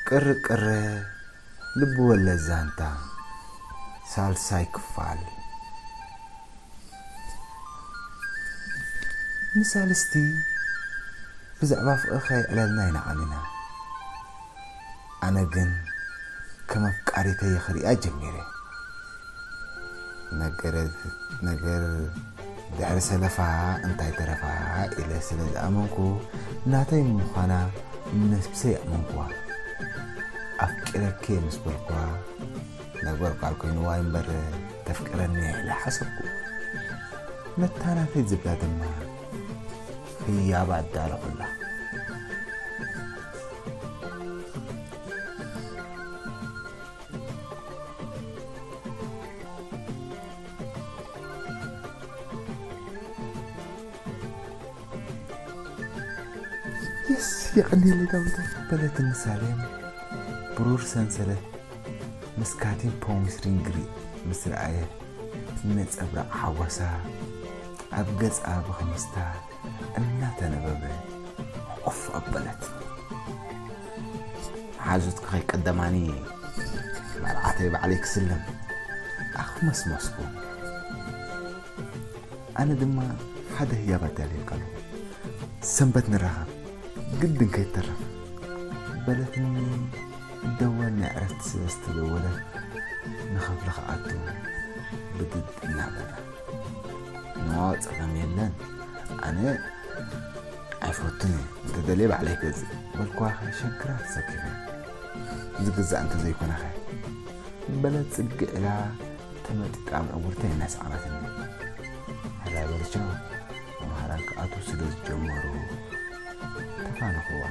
ቅርቅረ ልቢ ወለድ ዛንታ ሳልሳይ ክፋል። ንሳልስቲ ብዛዕባ ፍቕሪ ከየዕለልና ኢና ዓሚና። ኣነ ግን ከም ኣፍቃሪተይ ክሪኣ ጀሚረ። ነገር ነገር ድሕሪ ሰለፋ እንታይ ተረፋ ኢለ ስለ ዝኣመንኩ፣ ናተይ ምዃና ነብሰይ ኣመንኩዋ። ኣፍቂረኪ ምስ በልኩዋ፣ ነገር ቃል ኮይንዋ እምበር፣ ተፍቅረኒ ኢለ ሓሰብኩ። ነታ ናተይ ዝብላ ድማ ህያብ ኣዳለኹላ። የስ፣ የቐንየለይ ዳዊት፣ በለትኒ ሳሌም። ብሩር ሰንሰለት ምስ ካቲን ፖሚስ ሪንግ ሪ-፣ ምስ ረኣየት፣ ነጸብራቕ ሓጎሳ ኣብ ገጻ ብኽምስታ እናተነበበ፣ ዑፍ ኣበለት። ሓዙትኪ ከይቀደማኒ መርዓተይ ባዕለይ ክስልም ኣኽመስመስኩ። ኣነ ድማ ሓደ ህያብ ኣዳልየልካ ኣለኹ። ሰንበት ንራኸብ፣ ግድን ከይተርፍ፣ በለትኒ። ደወል ናይ ዕረፍቲ ስለ ዝተደወለ፣ ንኽፍሊ ክኣቱ ብድድ እናበለ። ኖ፣ ጸገም የለን። ኣነ ኣይፈቱን እየ። እንተደልየ ባዕለይ ይገዝእ። በልኳኸ፣ ሸግራ ተሰኪፈ። ዝግዛእ እንተዘይኮነኸ? በለት ጽግዕ ኢላ ተመጢጣ ምዕጉርተይ እናሰዓመትኒ። ሕራይ በልቻ፣ መምሃራን ክኣትዉ ስለ ዝጀመሩ ተፋነኽዋ።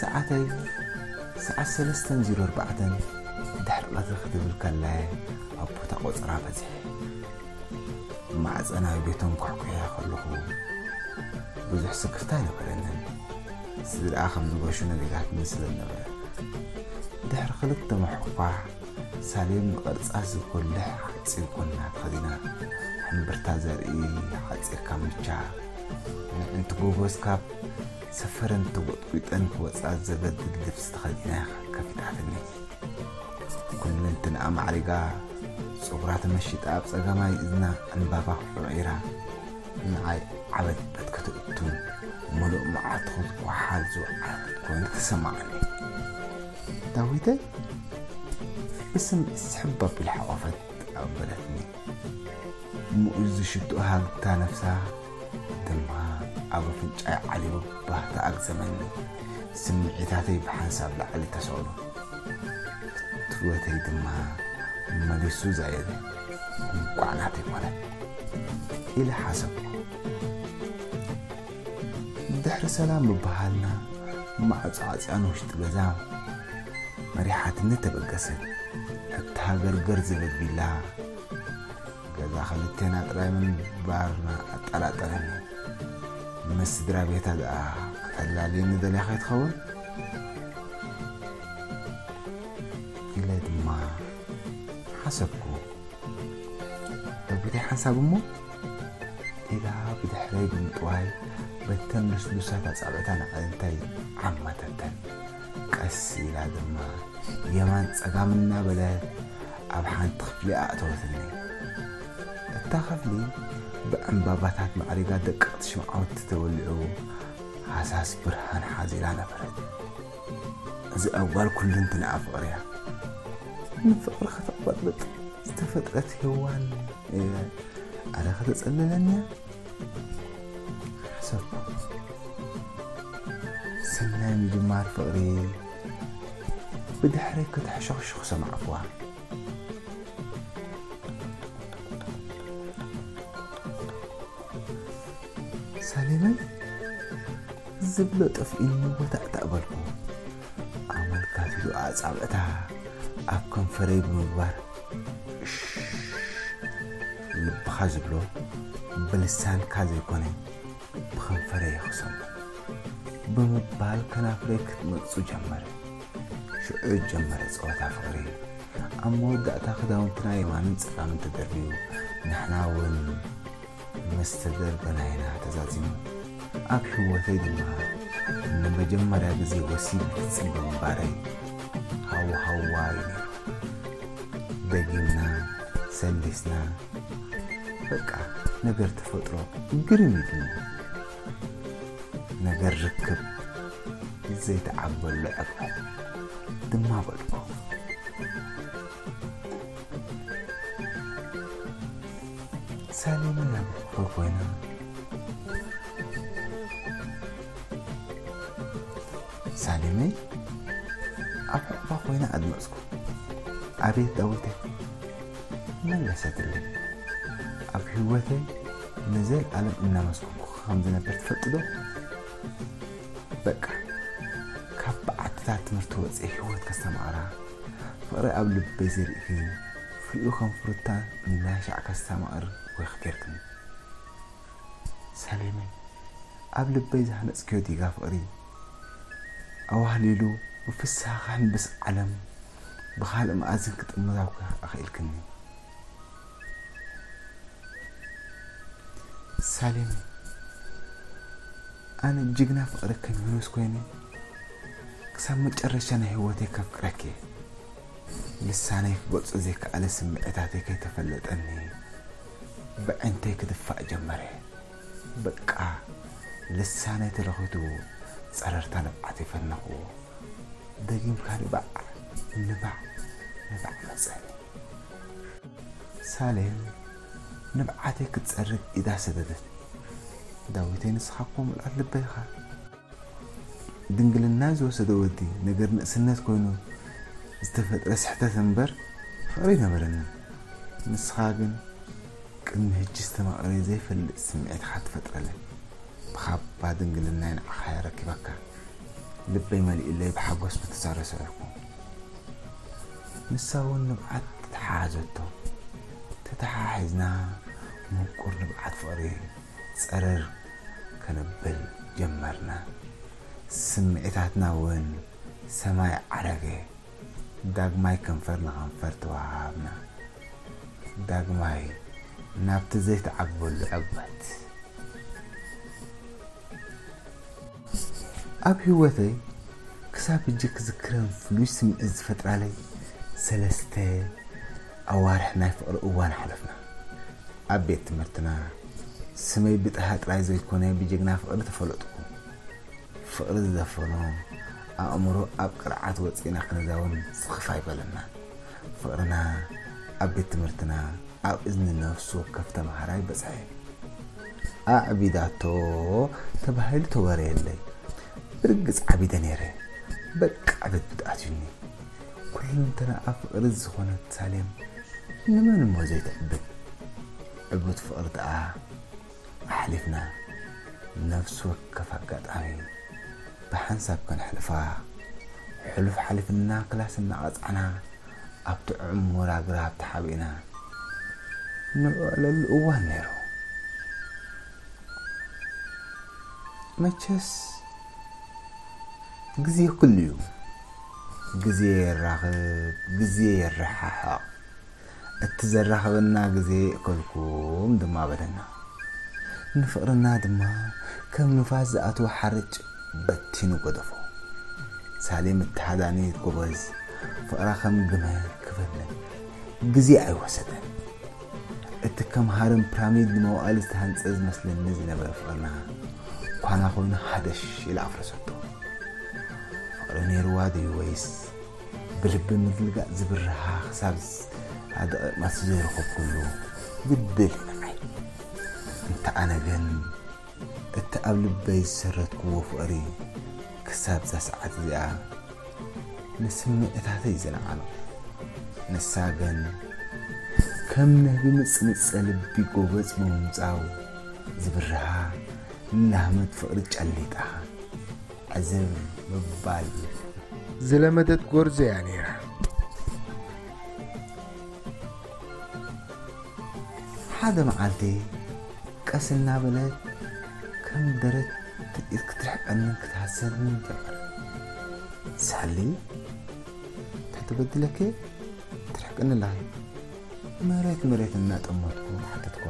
ሰዓተይ ሰዓት ሰለስተን ዜሮ ኣርባዕተን ድሕሪ ቀትሪ ክትብል ከላየ ኣብ ቦታ ቆጸራ በጺሐ። ማዕጸ ናይ ቤቶም ኳሕኲሐ ከለኹ ብዙሕ ስክፍታ ኣይነበረንን። ስድራኣ ከም ዝገሹ ነጊራትኒ ስለ ዝነበረ። ድሕሪ ክልተ ምሕኳሕ ሳሌም ንቕርጻ ዝጎልሕ ሓጺር ጎና ተኸዲና፣ ሕምብርታ ዘርኢ ሓጺር ካምቻ፣ ንዕንቲ ጎበዝ ካብ ሰፈረን ተጎጥጒጠን ክወጻ ዘገድድ ልብሲ ተኸዲና ከፊታትኒ። ኩልንትንኣ ማዕሪጋ፣ ጸጉራ ተመሺጣ፣ ኣብ ጸጋማይ እዝና ዕምባባ ሑዒራ፣ ንዓይ ዓበጥበጥ ክትእቱን ምሉእ መዓልቲ ክትጓሓል ዝወዓለት ኮይኑ ተሰማዓኒ። ዳዊተይ ብስምዒት ስሕብ ኣቢላ ሓቖፈት ኣበለትኒ። ምኡዝ ሽቶ ሃብታ ነፍሳ ድማ ኣብ ኣፍንጫይ ዓሊቡ ባህታ ኣግዘመኒ። ስምዒታተይ ብሓንሳብ ላዕሊ ተሰቕሉ። ትወተይ ድማ መሊሱ ዛየደ። እንቋዕ ናተይ ኮነት ኢለ ሓሰብኩ። ድሕሪ ሰላም ምብሃልና ማዕጾ ዓጽያ ንውሽጢ ገዛ መሪሓትኒ ተበገሰት። እታ ገርገር ዝብል ቪላ ገዛ ክልቴና ጥራይ ምንባርና ኣጠራጠረኒ። ምስ ስድራ ቤታ ደኣ ከተላልየኒ ደልያ ከይትኸውን? ኢለ ድማ ሓሰብኩ። ተጒተይ ሓንሳብ እሞ ኢላ ብድሕረይ ብምጥዋይ በተን ልስሉሳት ኣጻብዕታ ንኣዕንተይ ዓመተተን። ቀስ ኢላ ድማ የማን ጸጋም እናበለት ኣብ ሓንቲ ክፍሊ ኣእተወትኒ። እታ ክፍሊ ብዕምባባታት ማዕሪጋ ደቀቕቲ ሽምዓውቲ ተወሊዑ ሃሳስ ብርሃን ሓዚላ ነበረት። እዚኣ ጓል ኩልንትንኣ ፍቕሪ እያ። ንፍቕሪ ከተቕበጥብጥ ዝተፈጥረት ሄዋን እየ። ኣረ ከተጸልለኒ እያ ሓሰብኩ። ሰናይ ምጅማር ፍቕሪ ብድሕረይ ከተሕሸኽሽኽ ሰማዕኩዋ። ሳሌመይ ዝብሎ ጠፍኢኒ ወታእታእ በልኩ። ኣመልካቲቱ ኣጻብዕታ ኣብ ከንፈረይ ብምግባር፣ "እሽ፣ ልብኻ ዝብሎ ብልሳንካ ዘይኮነ ብኸንፈረይ ክሰምዖ" ብምባል ከናፍረይ ክትመጹ ጀመረ። ሽዑ ጀመረ ጸወታ ፍቕሪ። ኣብ መወዳእታ ክዳውንትና የማንን ጸጋምን ተደርብዩ፣ ንሕና እውን መስተደርበናይና ተዛዚሙ። ኣብ ህይወተይ ድማ ንመጀመርያ ግዜ ወሲብ ክጽበ ምንባረይ ሃው ሃዋ እዩ ነይሩ። ደጊምና ሰሊስና፣ በቃ ነገር ተፈጥሮ ግርም እዩ። ነገር ርክብ ዘይተዓበሉ ዕግበት ድማ በልኩ። ሳሌመይ ኣብ ሕቑፈይ ኮይና፣ ሳሌመይ ኣብ ሕቑፋ ኮይና ኣድመፅኩ። ኣቤት ዳዊተይ፣ መለሰትለይ። ኣብ ህይወተይ ንዘለኣለም እናመስገንኩ ከም ዝነብር ትፈልጥ ዶ? በቃ ካብ በዓትታት ትምህርቲ ወፅእ ህይወት ከስተማቕራ፣ ፍቕሪ ኣብ ልበይ ዘሪእኪ፣ ፍሪኡ ከም ፍሩታ እናሻዕ ከስተማቕር ወይኽ ጌርክኒ። ሳሌመይ፣ ኣብ ልበይ ዝሃነፅክዮ ዲጋ ፍቕሪ ኣዋህሊሉ ብፍስሃ ከሕንብስ ዓለም ብኻልእ መኣዝን ክጥምዛ እኮ ኣኽኢልክኒ። ሳሌም፣ ኣነ ጅግና ፍቕሪ ከም ዮኑስ ኮይነ ክሳብ መጨረሻ ናይ ህይወተይ ከፍቅረኪ እየ። ልሳነይ ክገልጾ ዘይከኣለ ስምዒታተይ ከይተፈለጠኒ ብዕንተይ ክድፋእ ጀመረ። በቃ ልሳነይ ተለኺቱ ጸረርታ ንብዓተይ ፈነኽዎ። ደጊም ካልእ ባዕ ንባዕ ንባዕ መጸኒ። ሳሌም ንብዓተይ ክትጸርግ ኢዳ ሰደደት። ዳዊተይ፣ ንስኻ እኮ ምልኣት ልበይ ኢኻ። ድንግልና ዝወሰደ ወዲ ነገር ንእስነት ኮይኑ ዝተፈጥረ ስሕተት እምበር ፍቕሪ ኣይነበረንን። ንስኻ ግን ቅድሚ ሕጂ ዝተማቕረ ዘይፈልጥ ስምዒት ኢኻ ትፈጥረለይ። ብኻባ ድንግልናይ ንዓኻ እየ ረኪበካ። ልበይ መሊኡለይ ብሓጎስ ምትሳረ ሰኣልኩ። ንሳ እውን ንብዓት ተተሓሓዘቶ። ተተሓሒዝና ምቁር ንብዓት ፍቕሪ ጸረር ከነብል ጀመርና። ስምዒታትና እውን ሰማይ ዓረገ። ዳግማይ ከንፈር ንኸንፈር ተወሃሃብና። ዳግማይ ናብቲ ዘይተዓግበሉ ዕግበት። ኣብ ህይወተይ ክሳብ ሕጂ ክዝክረን ፍሉይ ስምዒት ዝፈጥራለይ ሰለስተ ኣዋርሕ ናይ ፍቕሪ እዋን ሓለፍና። ኣብ ቤት ትምህርትና ስመይ ብጥሃ ጥራይ ዘይኮነ ብጅግና ፍቕሪ ተፈለጥኩ። ፍቕሪ ዝደፈኖ ኣእምሮ ኣብ ቅርዓት ወጺእና ክንዛወም ስኽፍ ኣይበለና። ፍቕርና ኣብ ቤት ትምህርትና ኣብ እዝኒ ነፍሲ ወከፍ ተምሃራይ በጽሐ። ኣዕቢዳቶ ተባሂሉ ተወረየለይ። ብርግጽ ዓቢደ ነይረ። በቃ ብድብድ ኣትዩኒ። ኩለንተናኣ ፍቕሪ ዝኾነት ሳሌም ንመን እሞ ዘይተዕብል? ዕቡት ፍቕሪ ደኣ ኣሕሊፍና፣ ነፍሲ ወከፍ ኣጋጣሚ ብሓንሳብ ከነሕልፋ፣ ሕሉፍ ሓሊፍና ክላስ እናቐጻዕና ኣብቲ ዕሙር ኣግራብ ተሓቢእና ንውዕለሉ እዋን ነይሩ። መቸስ ግዜ ኩሉ እዩ። ግዜ የራኽብ፣ ግዜ የረሓሕቕ። እቲ ዘራኽበና ግዜ የእከልኩም ድማ በለና። ንፍቕርና ድማ ከም ንፋስ ዝኣትወ ሓርጭ በቲኑ ገደፎ። ሳሌም እተሃዳኒት ጎበዝ፣ ፍቕራ ከም ግመ ክበልዕ ግዜ ኣይወሰደን። እቲ ከም ሃረም ፒራሚድ ንመዋእል ዝተሃንጸ ዝመስለኒ ዝነበረ ፍቕርና፣ ኳና ኮይኑ ሃደሽ ኢላ ኣፍረሰቶ። ፍቕሪ ነይርዋ ድዩ ወይስ ብልቢ ምድልጋጽ ዝብርሃ ክሳብ ኣደቂቕ መልሲ ዘይረኸብኩሉ ግድል እዩ ንዓይ። እንተ ኣነ ግን እቲ ኣብ ልበይ ዝሰረትክዎ ፍቕሪ ክሳብ እዛ ሰዓት እዚኣ ንስምዒታተይ ዘለዓሎ። ንሳ ግን ከም ንህቢ ምጽምጸ ልቢ ጎበዝ ብምምጻው ዝብርሃ ላህመት ፍቕሪ ጨሊጣ ዕዝብ ምባል ዝለመደት ጎርዞ እያ ነይራ። ሓደ መዓልቲ ቀስ እናበለት ከም ደረት ትርኢት ክትርሕቀንን ክትሃሰንን ጀመረት። ሳሊ፣ እንታይ ተበድለኪ? ትርሕቅኒ ኣለኺ። መሬት መሬት እናጠመትኩ ሓተትኳ።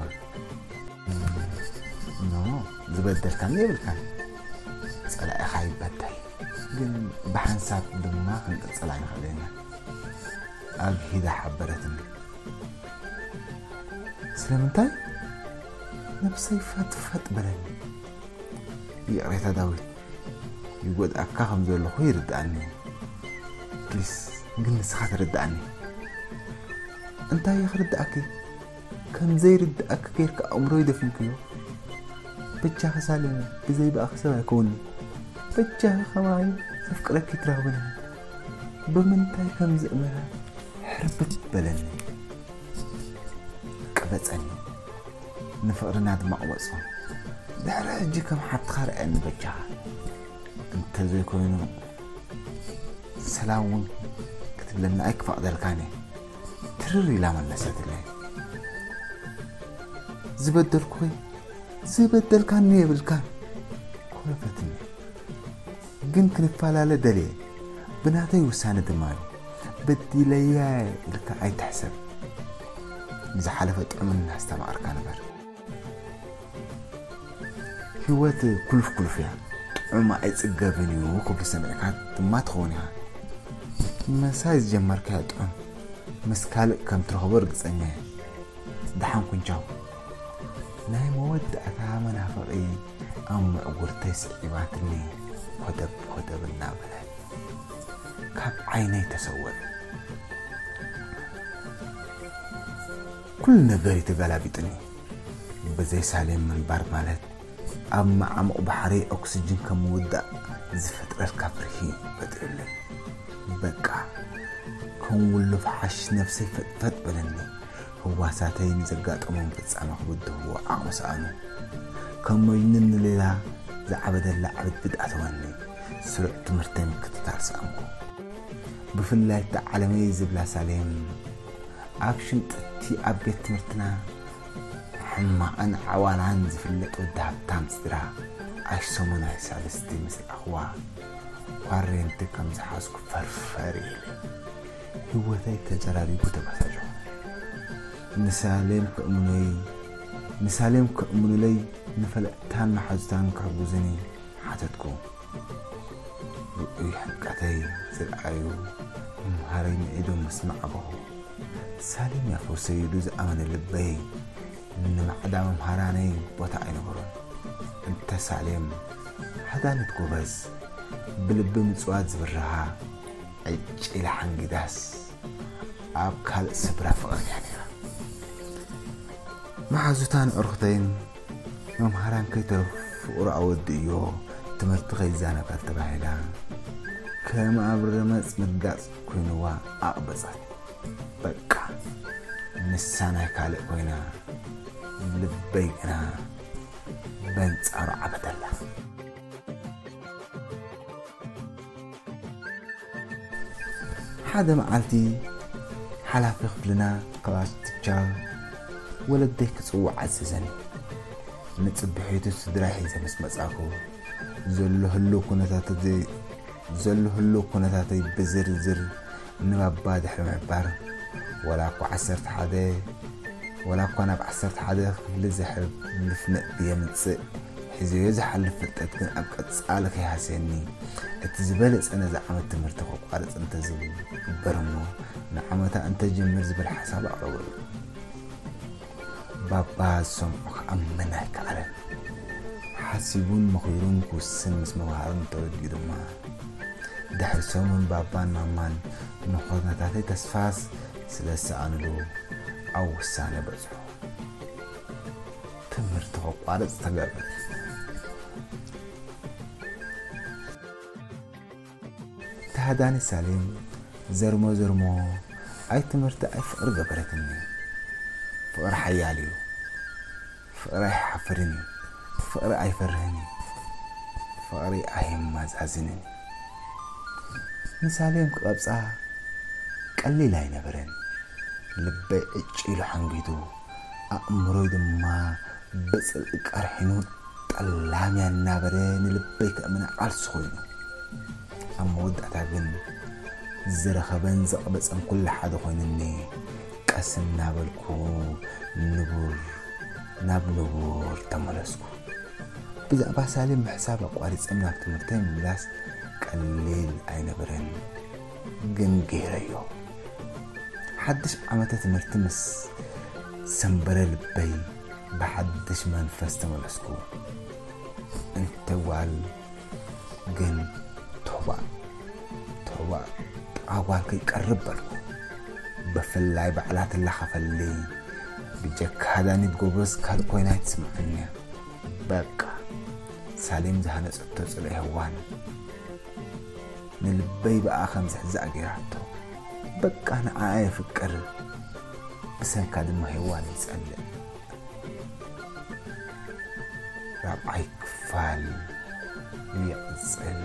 ዝበደልካኒ የብልካን። ጸላኢኻ ይበደል። ግን ብሓንሳብ ድማ ክንቅጽል ኣይንኽእልን ኢና። ኣግሂዳ ሓበረትኒ። ስለምንታይ? ነብሰይ ፈጥፈጥ በለኒ። ይቕሬታ ዳዊት፣ ይጎድኣካ ከም ዘለኹ ይርድኣኒ። ፕሊስ፣ ግን ንስኻ ተረድኣኒ። እንታይ እየ ክርድኣኪ? ከም ዘይርድኣኪ ጌርካ ኣእምሮይ ደፊንክዮ። በጃኺ ሳሌም፣ ብዘይ ብኣኺ ሰብ ኣይከውንን። በጃኺ ከማይ ዘፍቅረኪ ትረኽብኒ። ብምንታይ ከም ዝእመና ሕርብት በለኒ። ቀበጸኒ። ንፍቕርና ድማ ኣቕበጾ። ድሕሪ ሕጂ ከም ሓብትኻ ርኣየኒ በጃኻ። እንተዘይኮይኑ ሰላም እውን ክትብለኒ ኣይክፈቕደልካን እየ። ትርር ኢላ መለሰትለይ። ዝበደልኩኺ ዝበደልካኒ የብልካን። ኮለፈትኒ። ግን ክንፈላለ ደልየ። ብናተይ ውሳነ ድማ እዩ። በዲለያ ኢልካ ኣይትሕሰብ። ንዝሓለፈ ጥዑም እናስተማቕርካ ንበር። ህይወት ኩልፍ ኩልፍ እያ። ጥዑም ኣይጽገብን እዩ ክብሉ ሰሚዕካ ድማ ትኸውን ኢኻ። መሳይ ዝጀመርካዮ ጥዑም ምስ ካልእ ከም ትረኽቦ ርግጸኛ እየ። ደሓን ኩን ቻው። ናይ መወዳእታ መናፍቒ ኣብ ምዕጉርተይ ስዒባትኒ፣ ኮደብ ኮደብ እናበለ ካብ ዓይነይ ተሰወረ። ኩሉ ነገር እዩ ተገላቢጥኒ። ብዘይ ሳሌም ምንባር ማለት ኣብ መዓሙቕ ባሕሪ ኦክስጅን ከም ምውዳእ ዝፈጥረልካ ፍርሂ ፈጢሩለይ። በቃ፣ ከም ውሉፍ ሓሽ ነብሰይ ፈጥፈጥ በለኒ። ህዋሳተይ ንዘጋጠሞም ፍጻመ ክብድህዎ ዓቕሚ ሰኣኑ። ከም መጅኑን ንሌላ ዝዓበደላ ዕብድብድ ኣተወኒ። ስሩዕ ትምህርተይ ምክትታል ሰኣንኩ። ብፍላይ እታ ዓለመይ ዝብላ ሳሌም፣ ኣብ ሽምጥቲ ኣብ ቤት ትምህርትና ሕማቕን ዓዋላን ዝፍለጥ ወዲ ሃብታም ስድራ፣ ኣይሰሙን ኣይሳልስቲ ምስ ረኣኽዋ፣ ኳሬንቲ ከም ዝሓዝኩ ፈርፈር ኢለ። ህይወተይ ተጨራሪጉ ተባሳጨኹ። ንሳሌም ከእምኑለይ፣ ንሳሌም ከእምኑለይ፣ ንፈለጥታን መሓዙታን ክሕግዙኒ ሓተትኩ። ርኡይ ሕምቀተይ ዝረኣዩ መምሃረይ ምዒዶም ምስማዕ ኣበኹ። ሳሌም እያ ፈውሰይ ኢሉ ዝኣመነ ልበይ ንማዕዳ መምሃራነይ ቦታ ኣይነበሮን። እንተ ሳሌም ሃዳኒት ጎበዝ፣ ብልቢ ምጽዋት ዝብርሃ፣ ዕጭ ኢላ ሓንጊዳስ ኣብ ካልእ ስፍራ ፍቕሪ እያ ነይራ። መሓዙታን ኣዕሩኽተይን መምሃራን ከይተረፉ ፍቕሩ ኣወድእዮ፣ ትምህርቲ ከይዛነጋት ተባሂላ ከም ኣብ ረመጽ ምርጋጽ ኮይንዋ ኣቕበጸት። በቃ ንሳ ናይ ካልእ ኮይና፣ ልበይ ግና በንጻሩ ዓበተላ። ሓደ መዓልቲ ሓላፊ ክፍልና ክላስ ቲቸር ወለደይ ክጽውዕ ኣዘዘኒ። ንጽብሒቱ ስድራይ ሒዘ ምስ መጻእኩ፣ ዘሎ ህሉው ኩነታተይ፣ ዘሎ ህሉው ኩነታተይ ብዝርዝር ንባባ ድሕሪ ምሕባር፣ ወላ እኳ ዓሰርተ ሓደ፣ ወላ እኳ ናብ ዓሰርተ ሓደ ክፍሊ ዘሕልፍ ነጥቢ የምጽእ፣ ሒዘዮ ዝሓልፍ ፍልጠት ግን ኣብ ቀጻሊ ከይሃስየኒ፣ እቲ ዝበለጸ ነዚ ዓመት ትምህርቲ ከቋርጽ እንተዝግበር እሞ፣ ንዓመታ እንተጅምር ዝብል ሓሳብ ኣቕረበሉ። ባባ ዝሰምዖ ክኣምን ኣይከኣለን። ሓሲቡን መኺሩን ክውስን ምስ ምብሃሩ ተረዲኡ ድማ፣ ድሕሪ ሰሙን ባባን ማማን ንኹነታተይ ተስፋ ስለ ዝሰኣኑሉ፣ ኣብ ውሳነ በጽሑ። ትምህርቲ ከቋርጽ ተገብረ። ተሃዳኒ ሳሌም ዘርሞ ዘርሞ ኣይ ትምህርቲ ኣይ ፍቕሪ ገበረትኒ። ፍቕሪ ሓያል እዩ። ፍቕሪ ኣይሓፍርን እዩ። ፍቕሪ ኣይፈርህን እዩ። ፍቕሪ ኣይማዛዝንን እዩ። ንሳሌም ክቐብጻ ቀሊል ኣይነበረን። ልበይ ዕጭ ኢሉ ሓንጊዱ፣ ኣእምሮይ ድማ ብጽልኢ ቀርሒኑ ጠላምያ እናበለ ንልበይ ከእምና ቃልሲ ኮይኑ። ኣብ መወዳእታ ግን ዝረኸበን ዘቕበጸን ኩሉ ሓደ ኮይኑኒ፣ ቀስ እናበልኩ ንቡር ናብ ንቡር ተመለስኩ። ብዛዕባ ሳሌም ምሕሳብ ኣቋሪጸ ናብ ትምህርተይ ምምላስ ቀሊል ኣይነበረን፣ ግን ገይረዮ። ሓድሽ ዓመተ ትምህርቲ ምስ ሰንበረ ልበይ ብሓድሽ መንፈስ ተመለስኩ። እንተ ጓል ግን ቶባእ፣ ቶባእ ጥቓ ጓል ከይቀርብ በልኩ። ብፍላይ ባዕላ ትላኸፈለይ። ብጀካ ዳኒት ጎበዝ ካልእ ኮይና ኣይትስምዓንያ። በቃ ሳሌም ዝሃነጸቶ ጽሉእ ሄዋን ንልበይ ብኣ ከም ዝሕዛእ ገይራቶ። በቃ ንዓኣ የፍቅር፣ ብሰንካ ድማ ሄዋን ይጸልእ። ራብዓይ ክፋል ይቕጽል።